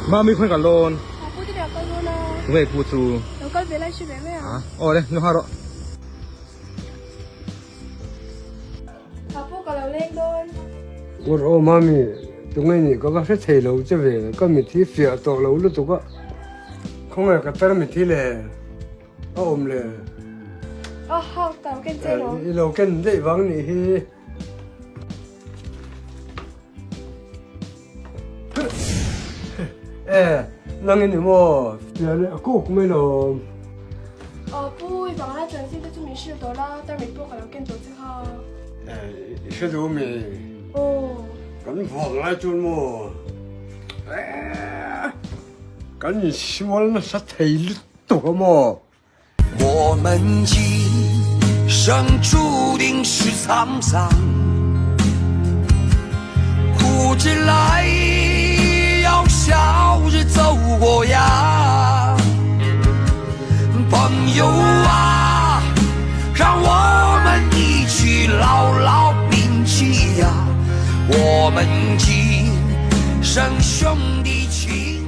Mami khawi kal dawn? Ka pu te nen a kal dawn a. Tunge i pu chu? Lo kal ve lai hre ve mai a. Aw le, nu ha rawh. Ka pu ka lo leng dawn. Ngur aw Mami, tunge nih ka va hre thei lo che ve, ka mithi fiah tawh lo lutuk a. Khawnge ka tar mithi le a awm le. A ha, ka lo ken che lo. I lo ken daih vang nih hi. E, nang in maw? Fiah leh a kuk mai lo. Aw pu, i vang lai chuan zing te chu min hrilh tawh la, tarmit pawh ka lo ken tawh che kha. E, i hre duh mi? Aw. Kan vang lai chuan maw? E, kan insual nasa thei lutuk a maw? 我们今生注定是沧桑，苦着来要笑着走过呀，朋友啊，让我们一起牢牢铭记呀，我们今生兄弟情。